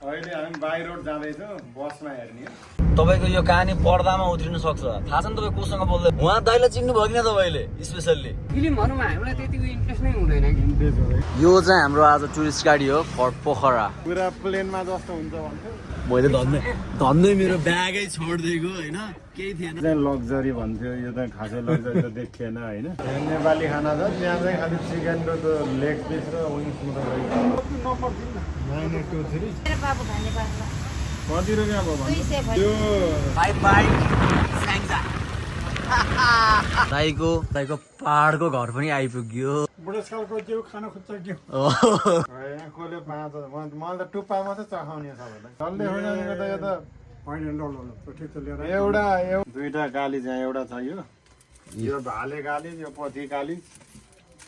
अहिले हामी by road जाँदैछौँ बसमा हेर्ने हो। तपाईको यो कहानी पर्दामा उत्रिन सक्छ। थाहा छ नि तपाईँ कोसँग बोल्दै? उहाँ दाइलाई चिन्नु भयो किन तपाईँले? स्पेसल्ली फिल्महरुमा हामीलाई त्यतिको इन्ट्रेस्ट नै हुँदैन कि। यो चाहिँ हाम्रो आज टुरिस्ट गाडी हो फर पोखरा। पुरा प्लेनमा जस्तो हुन्छ भन्थ्यो। मैले धन्दै मेरो ब्यागै छोडिदिएको होइन, केही थिएन। लग्जरी भन्थ्यो, यो त खासै लग्जरी त देखिएन होइन। नेपाली खाना छ त्यहाँ चाहिँ खालि चिकन र लेग पिस र विङ्स मात्रै रहेछ। 923 बाबु खाने पार्छ कति रुपियाँ भयो भन्नु? 200 भयो। त्यो बाई बाई स्याङ्जा। दाइको पहाडको घर पनि आइपुग्यो। बुढेसकालको के खाना खोज्छ के यहाँ कसले 5000 मलाई त टुप्पा मात्रै चखाउने छ होला। डल्ले हुनेको त यो त एउटा दुईटा गाली चाहिँ एउटा छ यो भाले गाली, यो पथी गाली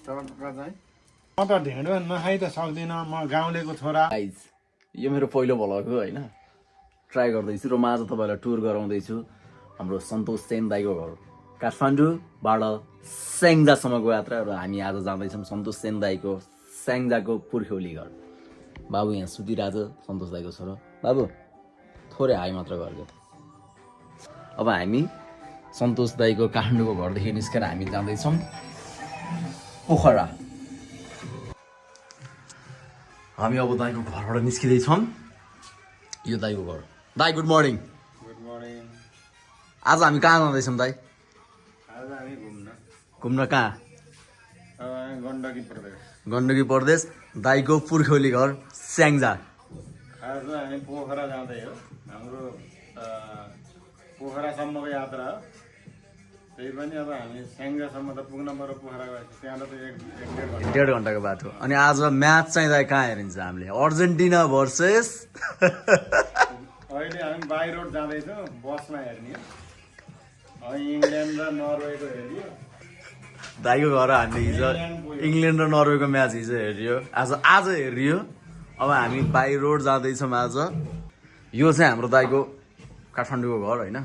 टक्क चाहिँ। म त ढेँडो नखाइ त सक्दिनँ, म गाउँलेको छोरा। गाइज यो मेरो पहिलो भ्लग हो होइन, ट्राई गर्दैछु र म आज तपाईँलाई टुर गराउँदैछु हाम्रो सन्तोष सेन दाइको घर काठमाडौँबाट स्याङ्जासम्मको यात्रा। र हामी आज जाँदैछौँ सन्तोष सेन दाइको स्याङ्जाको पुर्ख्यौली घर। बाबु यहाँ सुतिरहेछ, सन्तोष दाइको छोरो। बाबु थोरै हाई मात्र गरिदियो। अब हामी सन्तोष दाइको काठमाडौँको घरदेखि निस्केर हामी जाँदैछौँ पोखरा। हामी अब दाइको घरबाट निस्किँदैछौँ। यो दाइको घर। दाइ गुड मर्निङ। Good morning. आज हामी कहाँ जाँदैछौँ दाइ? आज हामी घुम्न कहाँ? अब हामी गण्डकी प्रदेश। गण्डकी प्रदेश दाइको पुर्ख्यौली घर स्याङ्जा। आज हामी पोखरा जाँदै हो। हाम्रो पोखरासम्मको यात्रा हो। त्यही पनि अब हामी स्याङ्जासम्म त पुग्न पर्यो पोखरा गएपछि, त्यहाँबाट त एक डेढ घन्टा। 1.5 घन्टाको बाटो। अनि आज म्याच चाहिँ दाइ कहाँ हेरिन्छ हामीले? अर्जेन्टिना भर्सेस अहिले हामी बाई रोड जाँदैछौँ बसमा हेर्ने हो। इङ्ल्यान्ड र नर्वेको हेरियो। दाइको घर हान्ने हिजो इङ्ल्यान्ड र नर्वेको म्याच हिजो हेरियो, आज हेरियो। अब हामी बाई रोड जाँदैछौँ आज। यो चाहिँ हाम्रो दाइको काठमाडौँको घर होइन।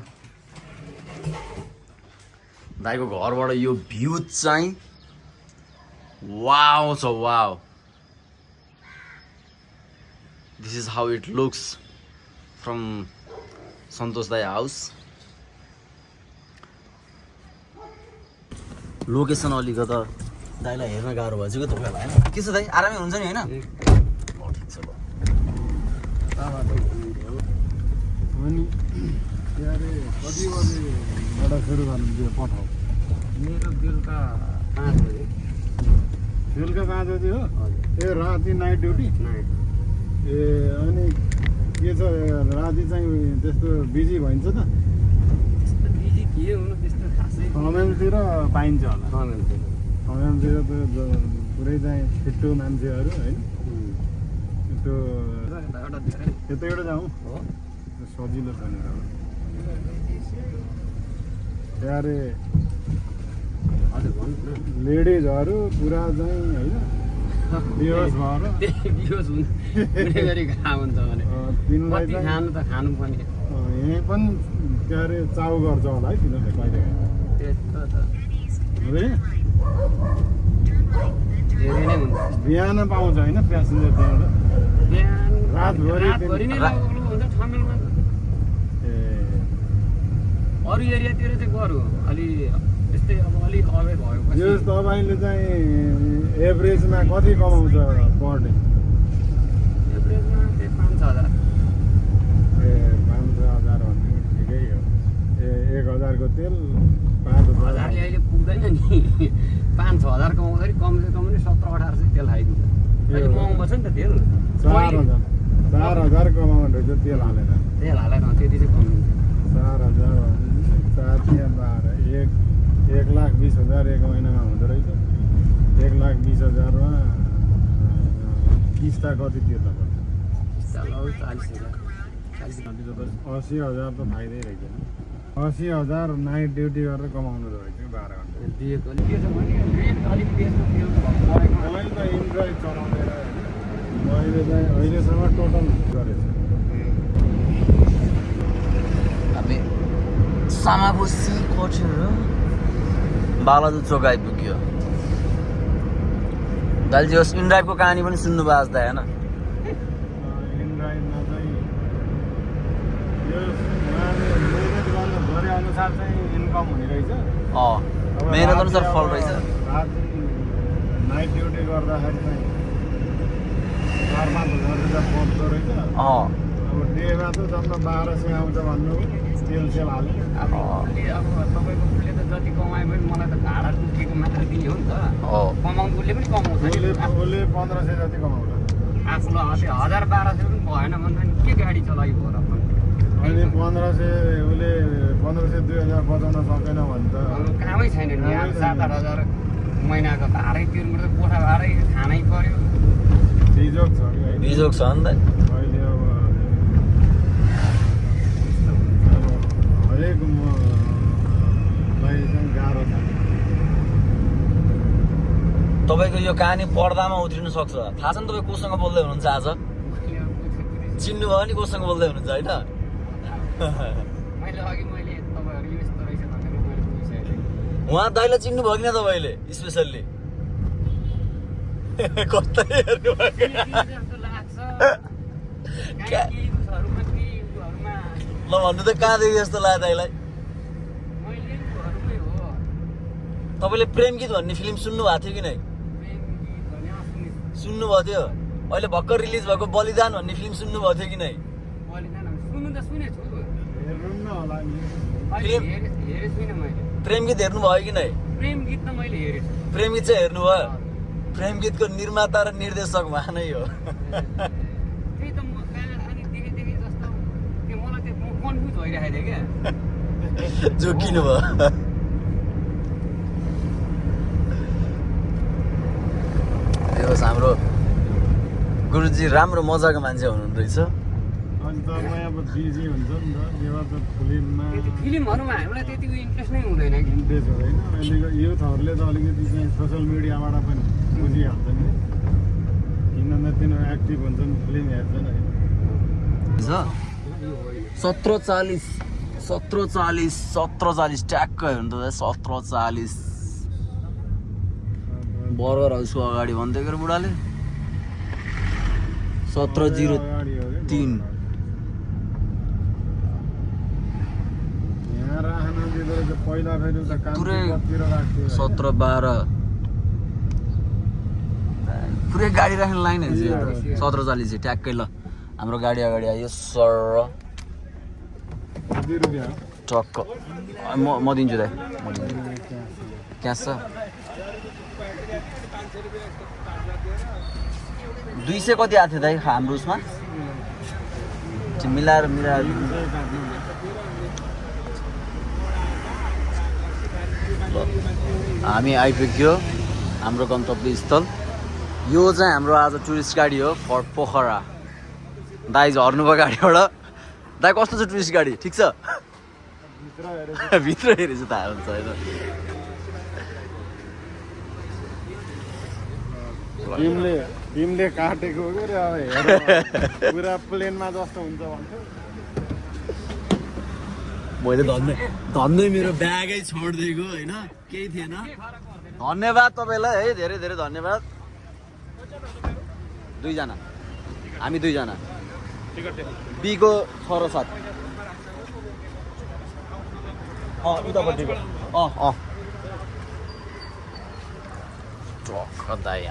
दाइको घरबाट यो भ्यू चाहिँ वाउ छ, wow. This is how it looks from Santosh दाइ हाउस। लोकेसन अलिकता दाइलाई हेर्न गाह्रो भएछ क्या तपाईँलाई होइन? के छ दाइ, आरामै हुन्छ नि होइन? ठिक छ ल। अनि अरे कति बजीबाट सुरु गर्नु पठाऊ? मेरो बेलुका 5 बजे। बेलुका 5 बजी हो? ए राति नाइट ड्युटी? ए अनि के छ राति चाहिँ त्यस्तो बिजी भइन्छ त? त्यस्तो बिजी के हुनु, त्यस्तो खासै कमेन्टतिर पाइन्छ होला। कमेन्टतिर कमेन्टतिर त पुरै चाहिँ छिट्टो मान्छेहरू होइन, त्यो एउटा धेरै त्यतैबाट जाउँ हो। सजिलो छ नि। अरे हजुर भन्नु न। लेडिजहरू पुरा चाहिँ होइन बेहोस भएर त्यही बिहोस हुने गरी काम हुन्छ भने तिनलाई कति चाहिँ खानु त खानु पनि यहीँ पनि के अरे चाउ गर्छ होला है तिनीहरूले कहिले त्यस्तो त हुँदैन। धेरै नै हुन्छ। बिहान पाउँछ होइन प्यासेन्जर त्यहाँबाट? बिहान रातभरि नै लगेको हुन्छ ठमेलमा। ए अरू एरियातिर चाहिँ गरौँ अलि यस्तै अब अलिक अवे भएपछि यो तपाईँले चाहिँ एभरेजमा कति कमाउँछ पर डे? एभरेजमा त्यही 5-6 हजार। ए 5-6 हजार भनेको ठिकै हो। ए 1,000 को तेल 5,000 हजारले अहिले पुग्दैन नि। 5-6 हजार कमाउँदाखेरि कमसेकम पनि 17-18 तेल खाइदिन्छ। अहिले महँगो छ नि त तेल। 4,000 कमाउनु रहेछ तेल हालेर। तेल हालेर त्यति चाहिँ कम हुन्छ। 4,000 4 1,20,000 एक महिनामा हुँदो रहेछ। 1,20,000मा किस्ता कति तिर्नु पर्छ? किस्ता लगभग 40,000। 80,000 त फाइदै रहेछ। 80,000 नाइट ड्युटी गरेर कमाउनु रहेछ 12 घन्टा। दिएकोले के छ भने रेट अलिक बेच्नु तेल बढेको। मलाई त इन्ड्राइभ चलाउँदैन मैले चाहिँ अहिलेसम्म टोटल गरेको छु। हामी सामाबुसी कोचेर बालाजु चोक आइपुग्यो। दाइले होस् इन्ड्राइभको कहानी पनि सुन्नु भएको जस्तै होइन? इन्ड्राइभमा चाहिँ अनुसार चाहिँ इन्कम हुने रहेछ। मेहनत अनुसार फल रहेछ। राति नाइट ड्युटी गर्दाखेरि चाहिँ 4-5 हजार रुपियाँ पाउँदो रहेछ। अब डेमा त जम्मा 1200 आउँछ भन्नु, तेल सेल हाल्यो। अब तपाईँको उसले त जति कमाए पनि मलाई त भाडा टुकेको मात्र दिने हो नि त। कमाउनु उसले पनि कमाउँछ नि। उसले 1500 जति कमाउँछ। आफूलाई 1000-1200 पनि भएन भने के गाडी चलाइयो र पनि। अहिले 1500 उसले 1500-2000 बचाउन सकेन भने त कामै छैन नि। 7-8 हजार महिनाको भाडै तिर्नु पर्छ, कोठा भाडै खानै पर्यो। बिजोग छ कि है। बिजोग छ नि त। अहिले अब हरेक चाहिँ गाह्रो छ। तपाईँको यो कहानी पर्दामा उत्रिनु सक्छ। थाहा छ नि तपाईँ कोसँग बोल्दै हुनुहुन्छ आज? चिन्नुभयो नि कोसँग बोल्दै हुनुहुन्छ होइन? मैले तपाईँहरू यस्तो रहेछ भनेर मैले बुझिसकेँ। उहाँ दाइलाई चिन्नुभयो कि न तपाईँले स्पेसल्ली? कता हेर्नु जस्तो लाग्छ। ल भन्नु त कहाँदेखि जस्तो लाग्यो दाइलाई? मैले घरमै हो। तपाईँले प्रेम गीत भन्ने फिल्म सुन्नुभएको थियो कि नै? सुन्नुभएको थियो? अहिले भर्खर रिलिज भएको बलिदान भन्ने फिल्म सुन्नुभएको थियो कि नै? सुन्नु त सुनेछु। हेर्नु न होला नि। हेरेको छुइनँ मैले। प्रेम गीत हेर्नुभयो कि नै? प्रेम गीत त मैले हेरेको छु। प्रेम गीत चाहिँ हेर्नुभयो? प्रेम गीतको निर्माता र निर्देशक उहाँ नै हो। त्यही त म कहाँ अनि देखेँ जस्तो त्यो मलाई त्यो कन्फ्युज भइरहेको थियो क्या। जोकिनु भयो। होस् हाम्रो गुरुजी राम्रो मजाको मान्छे हुनुहुँदो रहेछ। अनि तपाईँ अब बिजी हुन्छ नि त, यो त फिल्ममा फिल्महरूमा हामीलाई त्यतिको इन्ट्रेस्ट नै हुँदैन कि। इन्ट्रेस्ट हुँदैन। अहिलेको युथहरूले त अलिकति चाहिँ सोसियल मिडियाबाट पनि बुझिहाल्छ नि, किनभने तिनीहरू एक्टिभ हुन्छन्, फिल्म हेर्छन् होइन। 1740 ट्याक्क हेर्नु त 1740 बर्गर हाउसको अगाडि भन्दै गएर बुढाले 1703 यहाँ राख्न दिँदो रहेछ पहिला, फेरि उता पुरै कामतिर राख्थ्यो। 17-12 पुरै गाडी राख्ने लाइन है 1740 ट्याक्कै। ल हाम्रो गाडी अगाडि आयो सर। 20 रुपियाँ टक्क म दिन्छु दाइ, म दिन्छु। क्यास छ 200 कति आएको थियो दाइ हाम्रो उसमा? मिलाएर हामी आइपुग्यो हाम्रो गन्तव्य स्थल। यो चाहिँ हाम्रो आज टुरिस्ट गाडी हो फर पोखरा। दाइ झर्नुभयो गाडीबाट। दाइ कस्तो छ टुरिस्ट गाडी? ठिक छ? भित्र हेरेछ थाहा हुन्छ होइन। टिमले काटेको हो कि अब हेर पुरा प्लेनमा जस्तो हुन्छ भन्थ्यो। मैले धन्दै मेरो ब्यागै छोडिदिएको होइन, केही थिएन। धन्यवाद तपाईँलाई है, धेरै धेरै धन्यवाद। 2 जना, हामी 2 जना। बीको 6 र 7 उतापट्टिको दाइ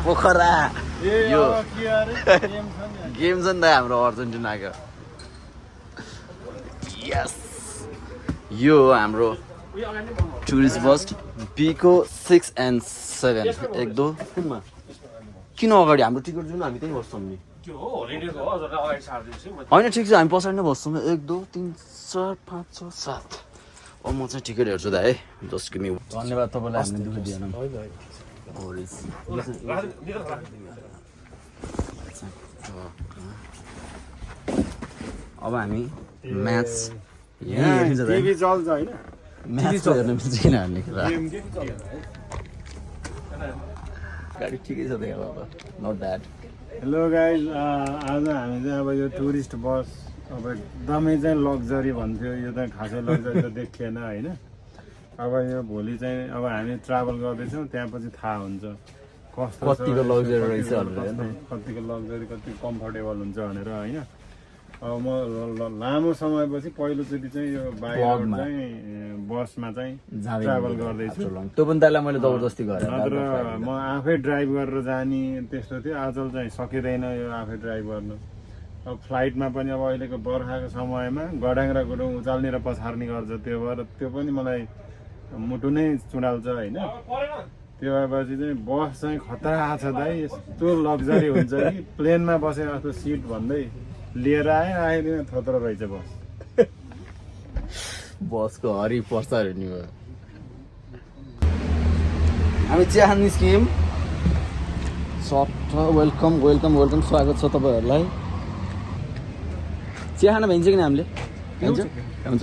पोखरा। यो गेम छ नि त हाम्रो अर्जेन्टिनाको। यस यो हो हाम्रो टुरिस्ट बस बीको 6 and 7। 1 2 कुनमा किन अगाडि हाम्रो टिकट जुन हामी त्यही बस्छौँ नि होइन? ठिक छ हामी पछाडि नै बस्छौँ। 1 2 3 4 5 6 7। अब म चाहिँ टिकट हेर्छु दा है। Just give me. धन्यवाद तपाईँलाई, हामीले दुःख दिएन। अब हामी म्याच टिभी चल्छ होइन? म्याच हेर्न मिल्छ किन हाल्ने कुरा। गाडी ठिकै छ त्यहाँ अब, नट ब्याड। हेलो गाइज, आज हामी चाहिँ अब यो टुरिस्ट बस अब एकदमै चाहिँ लग्जरी भन्थ्यो, यो त खासै लग्जरी त देखिएन होइन। अब यो भोलि चाहिँ अब हामी ट्राभल गर्दैछौँ, त्यहाँपछि थाहा हुन्छ कस्तो कतिको लग्जरी रहेछ भनेर, कतिको लग्जरी, कति कम्फर्टेबल हुन्छ भनेर होइन। अब म लामो समयपछि पहिलोचोटि चाहिँ यो बाइक चाहिँ बसमा चाहिँ ट्राभल गर्दैछु। त्यो पनि दाइलाई मैले जबरजस्ती गरेँ। नत्र म आफै ड्राइभ गरेर जाने त्यस्तो थियो। आजकल चाहिँ सकिँदैन यो आफै ड्राइभ गर्नु। अब फ्लाइटमा पनि अब अहिलेको बर्खाको समयमा गडाङ र गुडुङ उचाल्ने र पछार्ने गर्छ, त्यो भएर त्यो पनि मलाई मुटु नै चुडाल्छ होइन। त्यो भएपछि चाहिँ बस चाहिँ खतरा छ दाइ, यस्तो लग्जरी हुन्छ कि प्लेनमा बसे जस्तो सिट भन्दै लिएर आइदिन थोत्रो रहेछ बस। बसको हरि पर्छ अरे नि। हामी चिया निस्क्यौँ। सट वेलकम वेलकम वेलकम, स्वागत छ तपाईँहरूलाई। चिया खान भइन्छ कि हामीले? हुन्छ हुन्छ,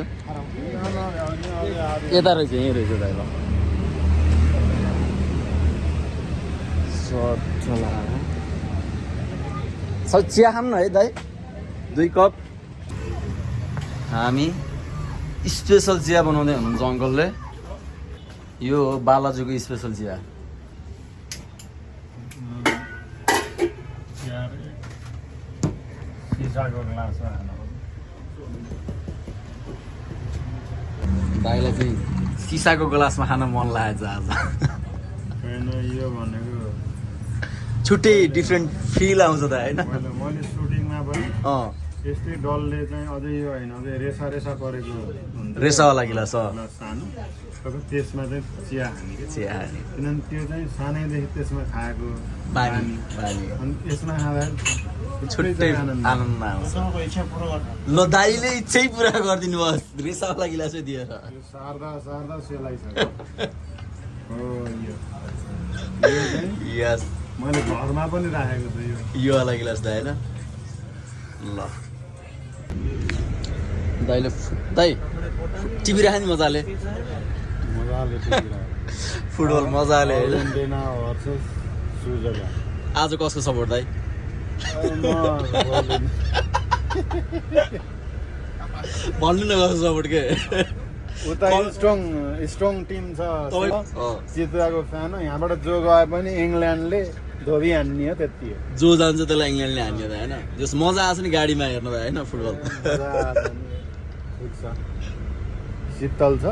यता रहेछ, यहीँ रहेछ दाइ। ल सर चिया खाऊँ न है दाइ, 2 कप। हामी स्पेसल चिया बनाउँदै हुनुहुन्छ अङ्कलले। यो हो बालाजुको स्पेसल चिया। दाइलाई चाहिँ सिसाको ग्लासमा खान मन लागेछ आज। यो भनेको छुट्टै डिफ्रेन्ट फिल आउँछ त होइन। मैले सुटिङमा पनि यस्तै डलले चाहिँ अझै यो होइन, अझै रेसा रेसा परेको हुन्छ रेसावाला गिलास सानो, त्यसमा चाहिँ चिया हाने कि चिया हाने, किनभने त्यो चाहिँ सानैदेखि त्यसमा खाएको बानी बानी, अनि यसमा खाँदा छुट्टै आनन्द आउँछ। ल दाइले इच्छै पुरा गरिदिनु भयो, रेसावाला गिलासै दिएर। सार्दा सार्दा सेलाइसक्यो। हो यो यस, मैले घरमा पनि राखेको छु यो वाला गिलास दाइ होइन। ल दाइले दाइ टिभी राख्यो नि मजाले, फुटबल मजाले होइन। आज कसको सपोर्ट दाइ? भन्नु न कसको सपोर्ट के? उता स्ट्रङ टिम छ, चितुवाको फ्यान हो। यहाँबाट जो गए पनि इङ्ल्यान्डले धोबी हान्ने हो, त्यति हो। जो जान्छ त्यसलाई इङ्ल्यान्डले हान्ने त होइन। जस मजा आएको छ नि गाडीमा हेर्नु त होइन फुटबल। शीतल छ।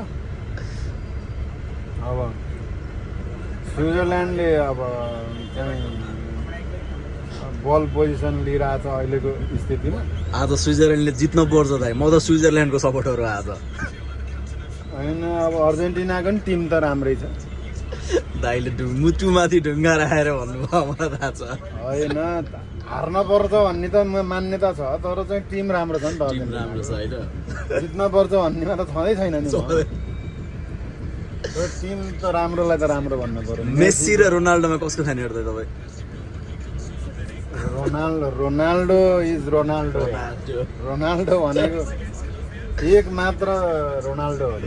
अब स्विजरल्यान्डले अब चाहिँ बल पोजिसन लिइरहेको छ अहिलेको स्थितिमा। आज स्विजरल्यान्डले जित्न पर्छ दाइ, म त स्विजरल्यान्डको सपोर्टर हो आज। होइन अब अर्जेन्टिनाको नि टिम त राम्रै छ। दाइले मुटुमाथि ढुङ्गा राखेर भन्नुभयो, मलाई थाहा छ। होइन हार्न पर्छ भन्ने त मान्यता छ, तर चाहिँ टिम राम्रो छ नि त। टिम राम्रो छ होइन, जित्न पर्छ भन्नेमा त छँदै छैन नि। टिम त राम्रोलाई त राम्रो भन्नु पर्यो। मेस्सी र रोनाल्डोमा कसको फ्यान हेर्दै तपाईँ? Ronaldo is Ronaldo. रोनाल्डो भनेको एक मात्र रोनाल्डो हो।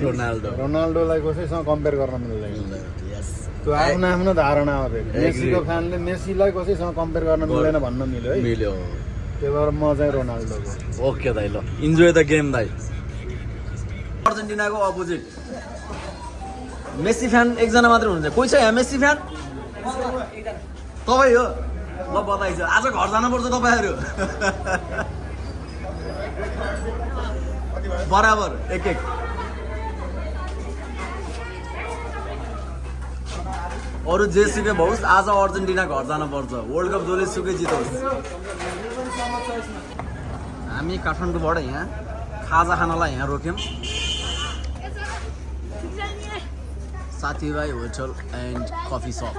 रोनाल्डोलाई कसैसँग कम्पेयर गर्न मिल्दैन। त्यो आफ्नो आफ्नो धारणा हो। मेसीको फ्यानले मेसीलाई कसैसँग कम्पेयर गर्न मिल्दैन भन्न मिल्यो है। मिल्यो, त्यही भएर म चाहिँ रोनाल्डोको। ओके दाइ, ल इन्जोय द गेम दाइ। अर्जेन्टिनाको अपोजिट मेसी फ्यान एकजना मात्रै हुनुहुन्छ। कोही छ यहाँ मेसी फ्यान? तपाईँ हो? ल बधाई छ, आज घर जानुपर्छ तपाईँहरू। बराबर एक एक। अरू जे सुकै भओस्, आज अर्जेन्टिना घर जानुपर्छ। वर्ल्ड कप जसले सुकै जितोस्। हामी काठमाडौँबाट यहाँ खाजा खानलाई यहाँ रोक्यौँ। साथीभाइ होटल एन्ड कफी सप।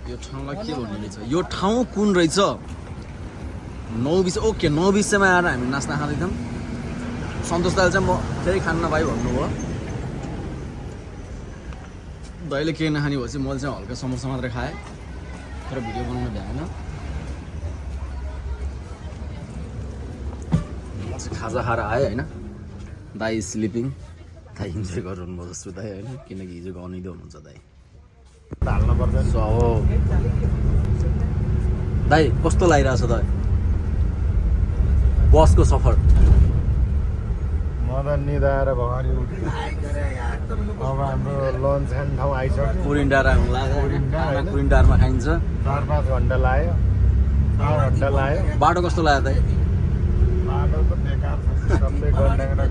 यो ठाउँलाई के भन्ने रहेछ? यो ठाउँ कुन रहेछ? 9:20। ओके 9:20मा आएर हामी नास्ता खाँदैथ्यौँ। सन्तोष दाइले चाहिँ म केही खान्न भाइ भन्नुभयो। दाइले केही नखाने भएपछि मैले चाहिँ हल्का समोसा मात्रै खाएँ, तर भिडियो बनाउनु भ्याएन। खाजा खाएर आयो होइन। दाइ स्लिपिङ। दाइ इन्जोय गरिरहनु जस्तो दाइ होइन, किनकि हिजो गनिँदै हुनुहुन्छ दाइ। हाल्नुपर्छ हो दाइ। कस्तो लागिरहेछ दाइ बसको सफर? म त निदाएर भरि उठ्यो अब हाम्रो लन्च खाने ठाउँ आइसक्यो कुरिन्डार कुरिन्डारमा खाइन्छ 4-5 घन्टा लाग्यो 4 घन्टा लाग्यो बाटो कस्तो लाग्यो त बाटो त बेकार छ सबै गन्डाङ्गडा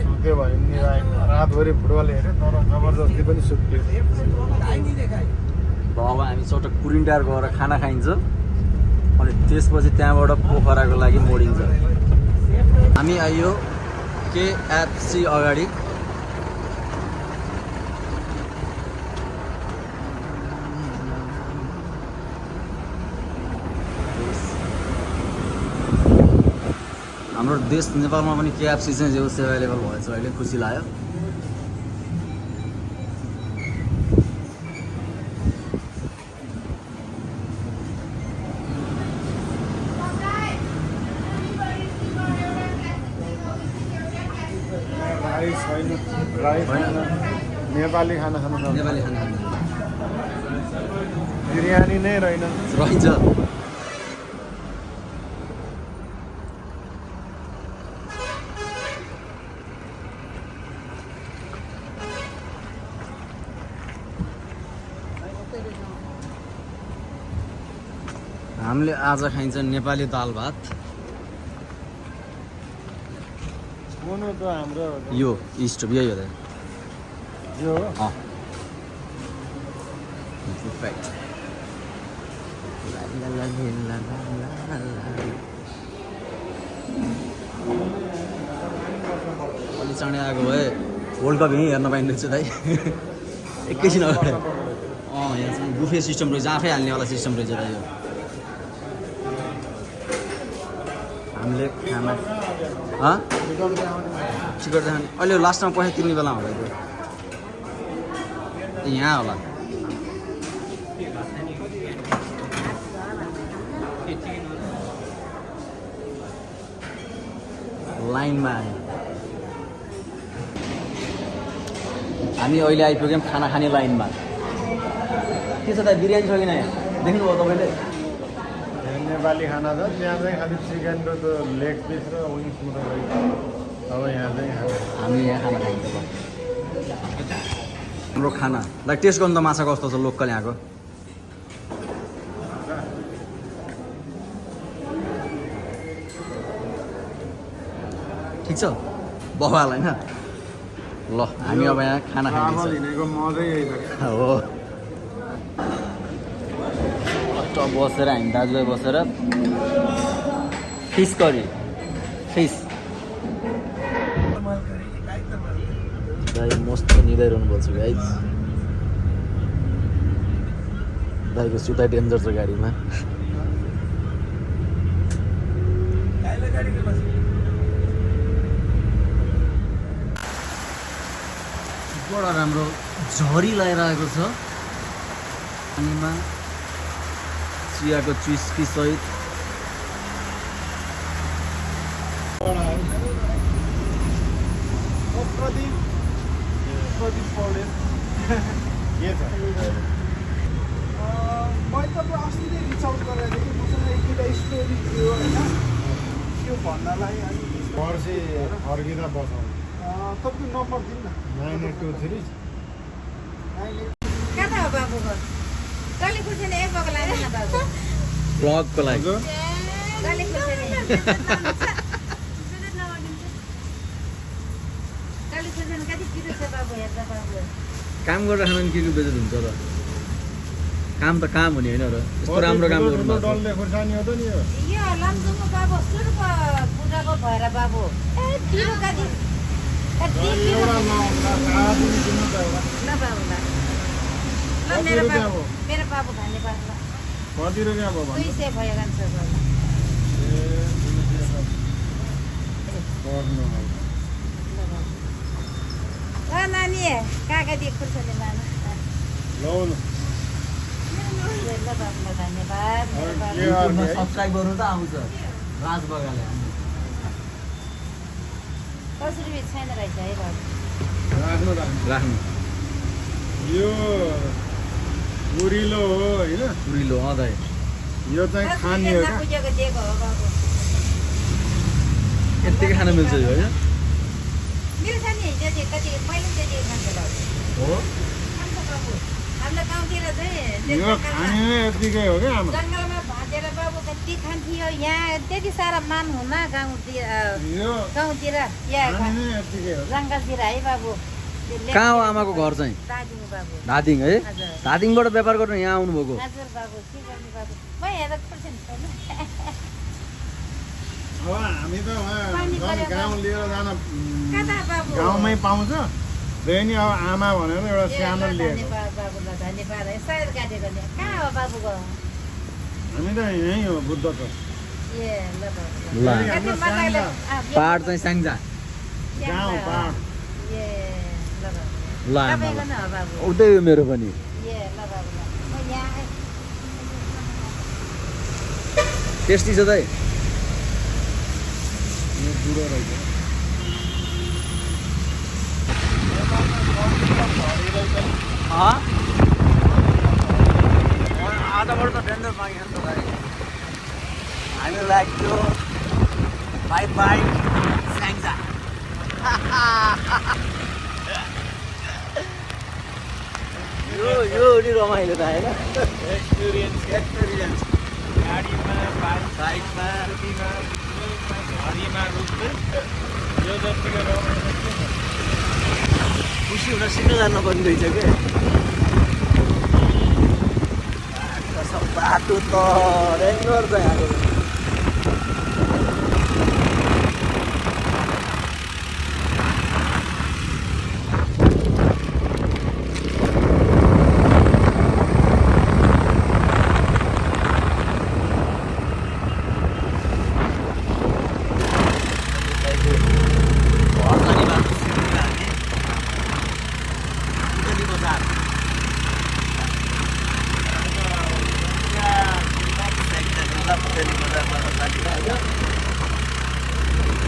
सुत्यो भने नि रातभरि फुटबल हेऱ्यो तर जबरजस्ती पनि सुत्यो अब हामी चटक कुरिन्डार गएर खाना खाइन्छ अनि त्यसपछि त्यहाँबाट पोखराको लागि मोडिन्छ हामी आइयो केएफसी अगाडि हाम्रो देश नेपालमा पनि केएफसी चाहिँ जे होस् एभाइलेबल भएछ अहिले खुसी लाग्यो राइस छैन नेपाली खाना खानु नेपाली खाना बिरयानी नै रहेन रहन्छ हामीले आज खाइन्छ नेपाली दाल भात कुनो त हाम्रो यो स्टोभ यही हो त यो अँ perfect अलि चाँडै आएको भए वर्ल्ड कप यहीँ हेर्न पाइने रहेछ दाइ एकैछिन अगाडि यहाँ चाहिँ बुफे सिस्टम रहेछ आफै हाल्नेवाला सिस्टम रहेछ दाइ यो हामीले खाना टिकट देखाउने अहिले लास्टमा पैसा तिर्ने बेला होला त्यो यहाँ होला लाइनमा आयो हामी अहिले आइपुग्यौँ खाना खाने लाइनमा के छ त बिरयानी छ कि नै देख्नुभयो तपाईँले नेपाली खाना छ त्यहाँ चाहिँ खालि चिकनको त्यो लेग पिस र विङ्स मात्रै रहेछ अब यहाँ चाहिँ हामी यहाँ खाना खाइन्छ हाम्रो खाना लाइक टेस्ट गर्नु त माछा कस्तो छ लोकल यहाँको ठिक छ बवाल होइन ल हामी अब यहाँ खाना खाइदिन्छ हिँडेको मजै यही छ हो टप बसेर हामी दाजुभाइ बसेर फिस करी फिस दाइ मस्त निदाइरहनु भएको छ गाइज दाइको सुताइ डेन्जर छ गाडीमा बडा राम्रो झरी लगाइरहेको छ पानीमा चियाको चुस्की सहित प्रदीप पौडेल के छ मैले तपाईँ अस्ति नै रिच आउट गरेको थिएँ मसँग एक दुईवटा स्टोरी थियो होइन त्यो भन्नलाई अलिक पर्सि फर्किँदा बसाउँ तपाईँको नम्बर दिनु न 9823 कता हो बाबु घर गली खुर्सानी एक बग लाग्यो न बाबु ब्लगको लागि गली खुर्सानी गली खुर्सानी कति किलो छ बाबु हेर्दा बाबु काम गरेर खाना के के बेचेर हुन्छ र काम त काम हुने होइन र यस्तो राम्रो काम गर्नु भएको छ। डल्ले खुर्सानी हो त नि यो यो लम्जुङको बाबु सुरुको बुढाको भएर बाबु ए किलो कति एउटा नआउँदा आधी किन्नु त एउटा ल बाबु ल कति मेरो रुपियाँ बाबु भयो? मेरो बाबु खाने पार्ला कति रुपियाँ भयो भन्नु 200 भयो गान्छ बाबु गर्नु ल नानी काका दिए खुर्सानी लानु लौ न ल बाबुलाई धन्यवाद मेरो बाबु के गर्ने है? सब्सक्राइब गर्नु त आउँछ राज बगाले कसरी बिच छैन रहेछ है बाबु राख्नु राख्नु यो पुरिलो हो होइन पुरिलो दाइ यो चाहिँ खाने हो क्या पुजेको दिएको हो बाबु यत्तिकै खान मिल्छ यो होइन छ नि हिजो चाहिँ कति मैले चाहिँ मान्छेलाई हो खान्छ बाबु हाम्रो गाउँतिर चाहिँ यो खाने नै यतिकै हो क्या आमा जङ्गलमा भाँचेर बाबु कति खान्थ्यो यहाँ त्यति साह्रो मान हुन गाउँतिर यो गाउँतिर यहाँ खाने नै यतिकै हो जङ्गलतिर है बाबु कहाँ हो आमाको घर चाहिँ दार्जिलिङ बाबु धादिङ है हजुर धादिङबाट व्यापार गर्न यहाँ आउनुभएको हजुर बाबु के गर्नु बाबु म हेरेर पर्छ नि अब हामी त झन् गाउँ लिएर जान कता बाबु गाउँमै पाउँछ त्यही नि अब आमा भनेर एउटा सानो लिएर धन्यवाद बाबु ल धन्यवाद है सायद काटेको नि कहाँ हो बाबुको हामी त यहीँ हो बुद्धको ए ल बाबु ल कति मजाले पहाड चाहिँ स्याङ्जा गाउँ पाहाड ए ल बाबु ल आमा तपाईँको न हो बाबु उतै हो मेरो पनि ए ल बाबु ल म यहाँ टेस्टी छ दाइ यो बुढो रहेछ आधाबाट त टेन्डर मागेन त दाइ हामी लाग्यो बाई बाई स्याङ्जा यो नि रमाइलो त होइन एक्सपिरियन्स गाडीमा बाइकमा हरिमा रुख्दै यो जतिको रमाइलो के छ? खुसी हुन सिक्न जानुपर्ने रहेछ क्या बाटो त रेङ्गर त यहाँको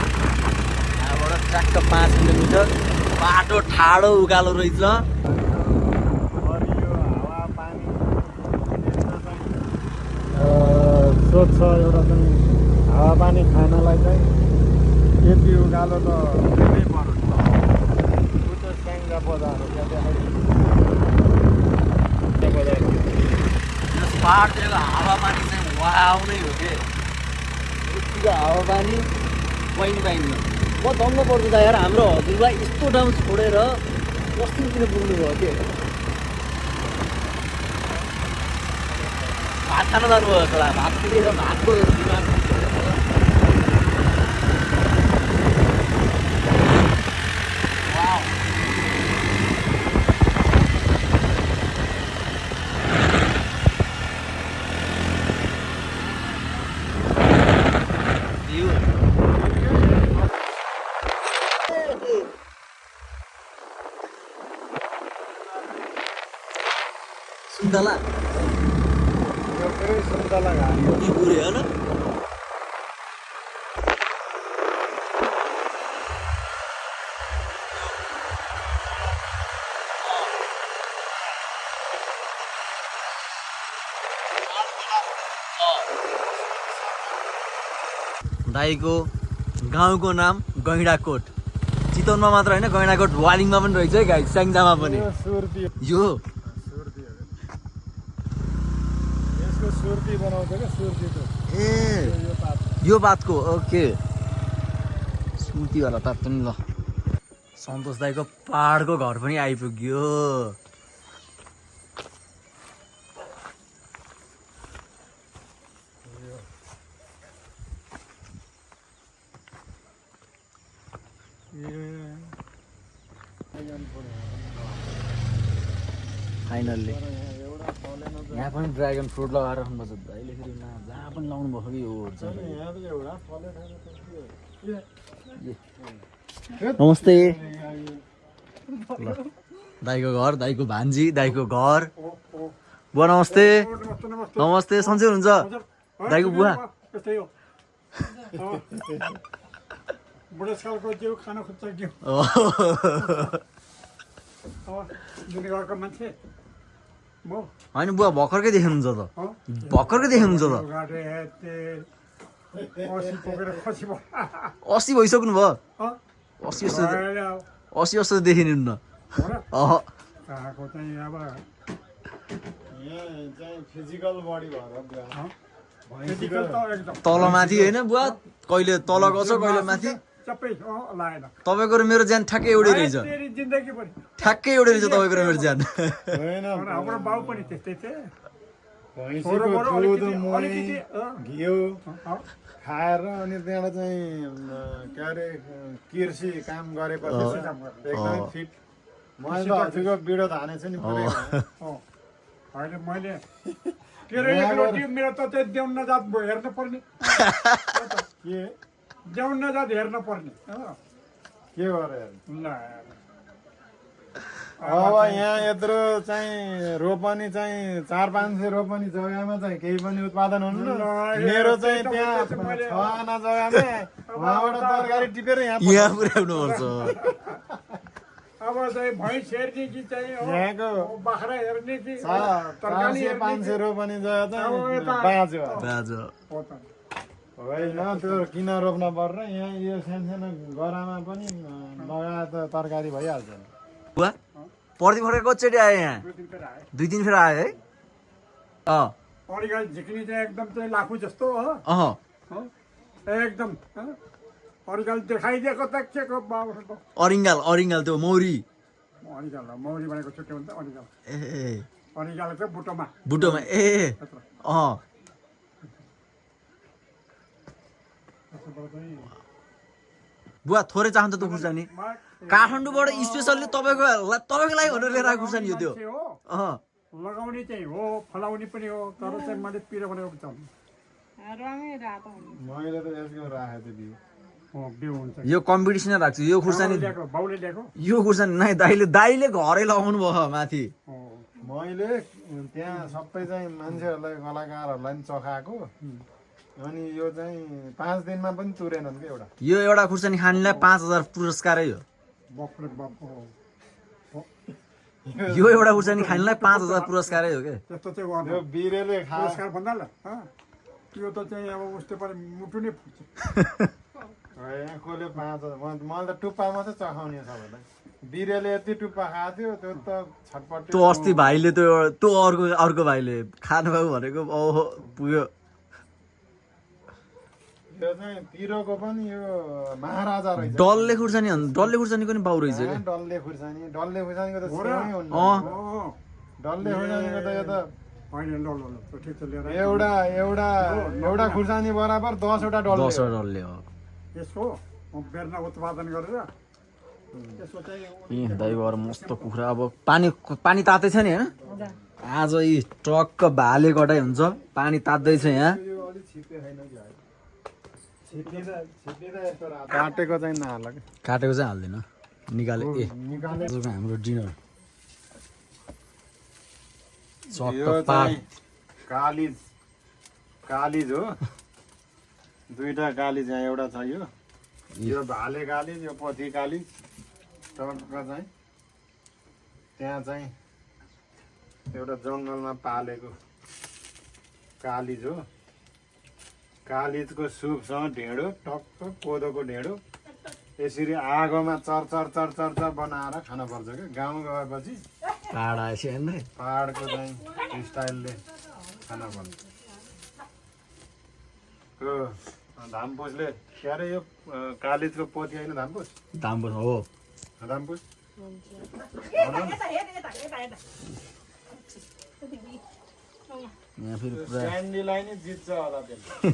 यहाँबाट ट्याक्क 5 किलोमिटर बाटो ठाडो उकालो रहेछ हरियो हावापानी स्वच्छ एउटा चाहिँ हावापानी खानलाई चाहिँ यति उकालो त दिनै पर्छ उता स्याङ्जा बजार हो क्या त्यहाँ बजार यस पहाडतिरको हावापानी चाहिँ वाउ नै हो के यतिको हावापानी पाइँदैन म दङ्ग पर्छु त यार हाम्रो हजुरलाई यस्तो ठाउँ छोडेर पश्चिमतिर पुग्नुभयो के भात खान जानुभयो छोरा भात पुगेर भातको दिमाग वाउ सुन्तला यो फेरि सुन्तला घारी हो पुरे हो न दाईको गाउँको नाम गैँडाकोट चितवनमा मात्र होइन गैँडाकोट वालिङमा पनि रहेछ है गाई स्याङ्जामा पनि यो सुर्ती यो सुर्ती हो यसको सुर्ती बनाउँछ क्या सुर्ती त ए यो पात यो बातको ओके स्मृतिवाला तातो नि ल सन्तोष दाईको पहाडको घर पनि आइपुग्यो फाइनल्ली यहाँ पनि ड्रागन फ्रुट लगाएर राख्नुपर्छ दाइले फेरि जहाँ पनि लाउनु भएको कि यो चाहिँ यहाँ त एउटा नमस्ते ल दाइको घर दाइको भान्जी दाइको घर बुवा नमस्ते नमस्ते सन्चै हुनुहुन्छ दाइको बुवा यस्तै हो बुढेसकालको जिउ खान खोज्छ जिउ जुन घरको मान्छे म होइन बुवा भर्खरकै देख्नुहुन्छ त भर्खरकै देख्नुहुन्छ त गाडे ते 80 पुगेर खसी भयो 80 भइसक्नु भयो अस्सी जस्तो अहिले अब 80 जस्तो देखिनुहुन्न हो र अह काको चाहिँ अब यहाँ चाहिँ फिजिकल बडी भएर फिजिकल त एकदम तल माथि होइन बुवा कहिले तल गर्छ कहिले माथि सबै लागेन तपाईँको र मेरो ज्यान ठ्याक्कै एउटै रहेछ तेरी जिन्दगी पनि ठ्याक्कै एउटै रहेछ तपाईँको र मेरो ज्यान होइन हाम्रो बाउ पनि त्यस्तै थिए भैँसीको अलिकति दुध मही अलिकति घिउ खाएर अनि त्यहाँबाट चाहिँ के अरे कृषि काम गरेपछि एकदमै फिट मैले त हजुरको बिडो धाने छु नि पुरै होइन मैले तेरो एकरोटी मेरो त त्यो देउन नजात हेर्नु पर्ने के देउन नजात हेर्नु पर्ने के गरेर ल अब यहाँ यत्रो चाहिँ रोपनी चाहिँ 400-500 रोपनी जग्गामा चाहिँ केही पनि उत्पादन हुनु मेरो चाहिँ त्यहाँ 6 आना जग्गामा उहाँबाट तरकारी टिपेर यहाँ पुर्याउनु पर्छ अब चाहिँ भैँस हेर्ने कि चाहिँ यहाँको बाख्रा हेर्ने कि तरकारी 400-500 रोपनी जग्गा चाहिँ अब बाँच्यो बाजो होइन त्यो किन रोप्न पर्छ यहाँ यो सानो गरामा पनि लगाए त तरकारी भइहाल्छ बुवा पर्दि फर्के कतिचोटि आयो यहाँ 2-3 फेर आयो है अँ अरिगाल झिक्ने चाहिँ एकदम चाहिँ लाखु जस्तो हो अह एकदम अरिगाल देखाइदिएको त के को बाबु अरिङ्गाल त्यो मौरी अरिगाल मौरी भनेको छुट्टै हुन्छ अरिगाल ए अरिगाल चाहिँ बुटोमा बुटोमा ए अँ बुवा थोरै चाहन्छ त खुर्सानी काठमाडौँबाट स्पेसल्ली तपाईँको लागि भनेर लिएर आएको खुर्सानी हो त्यो अँ लगाउने चाहिँ हो फलाउने पनि हो तर चाहिँ मैले पिरो बनाएको चाहन्छु मैले त यसको राखेको थिएँ बिउ हुन्छ यो कम्पिटिसनै राख्छु यो खुर्सानी बाउले ल्याएको यो खुर्सानी नै दाइले घरै लगाउनु भयो माथि मैले त्यहाँ सबै चाहिँ मान्छेहरूलाई कलाकारहरूलाई पनि चखाएको अनि यो चाहिँ 5 दिनमा पनि तुरेनन् कि एउटा यो एउटा खुर्सानी खानेलाई 5000 पुरस्कारै हो बाफले बाफ यो एउटा खुर्सानी खानेलाई 5000 पुरस्कारै हो के त्यस्तो चाहिँ गर्नु यो बिरेले पुरस्कार भन्दा ल यो त चाहिँ अब उसले पनि मुटु नै फुट्छ यहाँ कसले 5000 मैले त टुप्पा मात्रै चखाउने सबैलाई बिरेले यति टुप्पा खाएको थियो त्यो त छटपट त्यो अस्ति भाइले त्यो अर्को भाइले खानुभयो भनेको ओहो पुग्यो यो चाहिँ पिरोको पनि यो महाराजा रहेछ डल्ले खुर्सानीको नि बाउ रहेछ क्या डल्ले खुर्सानीको त सेमै हुन्न अँ डल्ले खुर्सानीको त यो त होइन ल ल ल ठिक छ लिएर एउटा खुर्सानी बराबर 10 वटा डल्ले 10 वटा डल्ले हो यसको बेर्ना उत्पादन गरेर यसको चाहिँ ए दाइ गएर मस्त कुखुरा अब पानी तातै छ नि होइन आज यी टक्क भाले कटाइ हुन्छ पानी तात्दैछ यहाँ यो अलि छिप्पे छैन कि काटेको चाहिँ नहाल कि काटेको चाहिँ हाल्दैन निकाले ए निकाले आजको हाम्रो डिनर यो चाहिँ कालिज हो दुईटा कालिज यहाँ एउटा छ यो भाले कालिज यो पोथी कालिज टक्क चाहिँ त्यहाँ चाहिँ एउटा जङ्गलमा पालेको कालिज हो कालिजको सुपसँग ढेँडो टक्क कोदोको ढेँडो यसरी आगोमा चर बनाएर खानुपर्छ क्या गाउँ गएपछि पाहाड आएछ होइन पाहाडको चाहिँ स्टाइलले खान पर्छ त्यो धामपुसले के अरे यो कालिजको पोथी होइन धामपुस दाम्बो हो धामपुस यहाँ फेरि पुरा क्यान्डीलाई नै जित्छ होला त्यसले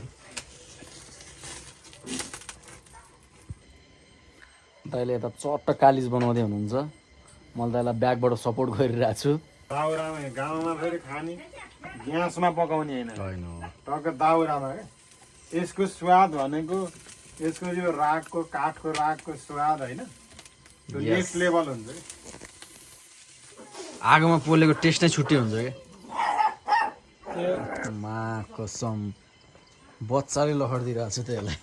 दाइले यता चट्ट कालिज बनाउँदै हुनुहुन्छ मैले त यसलाई ब्यागबाट सपोर्ट गरिरहेको छु दाउरामा गाउँमा फेरि खाने ग्यासमा पकाउने होइन टक्क दाउरामा क्या यसको स्वाद भनेको यसको यो रागको काठको रागको स्वाद होइन त्यो नेक्स्ट लेभल हुन्छ क्या आगोमा पोलेको टेस्ट नै छुट्टै हुन्छ क्या मा कसम बच्चाले लखडिदिइरहेको छु त यसलाई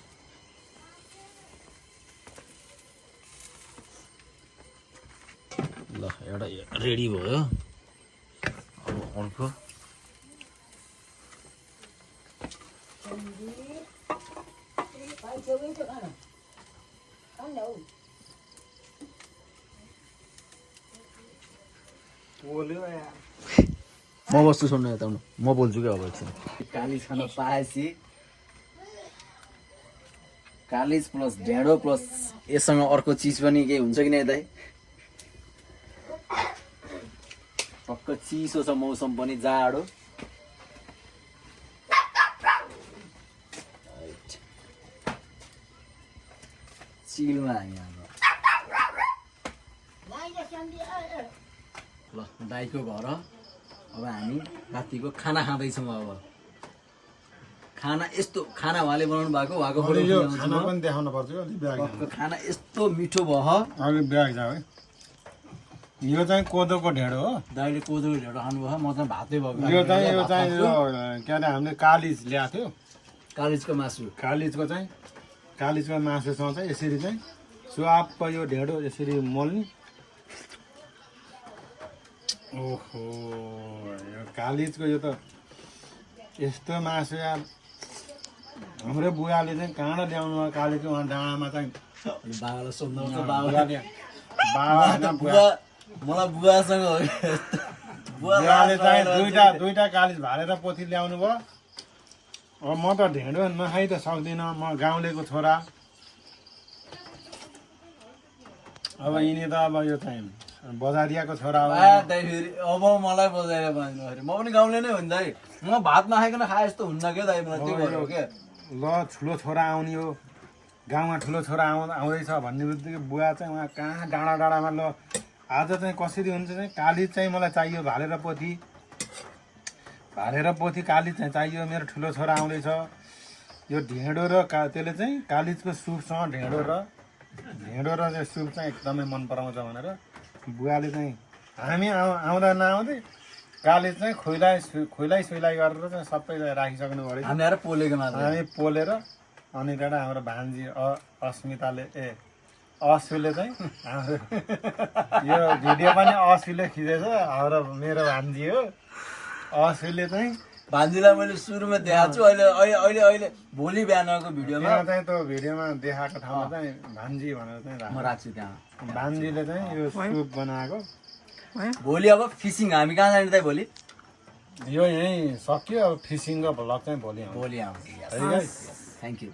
ल एउटा रेडी भयो अब अर्को बोल्यो यार म बस्छु सुन्नु यता आउनु म बोल्छु क्या अब एकछिन कालिज खान पाएपछि कालिज प्लस ढेँडो प्लस यससँग अर्को चिज पनि केही हुन्छ कि नै दाइ टक्क चिसो छ मौसम पनि जाडो चिलमा हामी हाम्रो ल दाइको घर अब हामी रातिको खाना खाँदैछौँ अब खाना यस्तो खाना उहाँले बनाउनु भएको उहाँको फोटो यो खाना पनि देखाउनु पर्छ अलि ब्याग टक्क खाना यस्तो मिठो भयो अलि ब्याग जाऊ है यो चाहिँ कोदोको ढेँडो हो दाइले कोदोको ढेँडो खानुभयो म चाहिँ भातै भएको यो चाहिँ यो के अरे हामीले कालिज ल्याएको थियो कालिजको मासु कालिजको मासुसँग चाहिँ यसरी चाहिँ स्वाप यो ढेँडो यसरी मोल्ने ओहो यो कालिजको यो त यस्तो मासु यार हाम्रो बुवाले चाहिँ कहाँ ल्याउनु भयो कालिजको उहाँ डाँडामा चाहिँ बाबालाई सोध्नु बुवाले बुवा मलाई बुवासँग बुवाले चाहिँ दुईटा कालिज भालेर पोथी ल्याउनु भयो अब म त ढेँडो नखाइ त सक्दिनँ म गाउँलेको छोरा अब यिनी त अब यो चाहिँ बजारियाको छोरा हो फेरि अब मलाई बजाएर भन्नु म पनि गाउँले नै हो नि दाइ म भात नखाइकन खाए जस्तो हुन्न क्या दाइ मलाई त्यो भएर हो क्या ल ठुलो छोरा आउने हो गाउँमा ठुलो छोरा आउँदैछ भन्ने बित्तिकै बुवा चाहिँ उहाँ कहाँ डाँडा डाँडामा ल आज चाहिँ कसरी हुन्छ चाहिँ कालिज चाहिँ मलाई चाहियो भालेर पोथी कालिज चाहिँ चाहियो मेरो ठुलो छोरा आउँदैछ यो ढेँडो र त्यसले चाहिँ कालिजको सुपसँग ढेँडो र चाहिँ सुप चाहिँ एकदमै मन पराउँछ भनेर बुवाले चाहिँ हामी आउँदा नआउँदै कालिज चाहिँ खुइलाइ गरेर चाहिँ सबै राखिसक्नु पऱ्यो हामी आएर पोलेको मात्र हामी पोलेर अनि त्यहाँबाट हाम्रो भान्जी असुले चाहिँ हाम्रो यो भिडियो पनि असुले खिचेछ हाम्रो मेरो भान्जी हो असुले चाहिँ भान्जीलाई मैले सुरुमा देखाएको छु अहिले भोलि बिहानको भिडियोमा त्यहाँ चाहिँ त्यो भिडियोमा देखाएको ठाउँमा चाहिँ भान्जी भनेर चाहिँ म राख्छु त्यहाँ भान्जीले चाहिँ यो सुप बनाएको भोलि अब फिसिङ हामी कहाँ जाने त भोलि यो यहीँ सक्यो अब फिसिङको भ्लग चाहिँ भोलि आउँछ भोलि आउँछ है गाइस? Thank you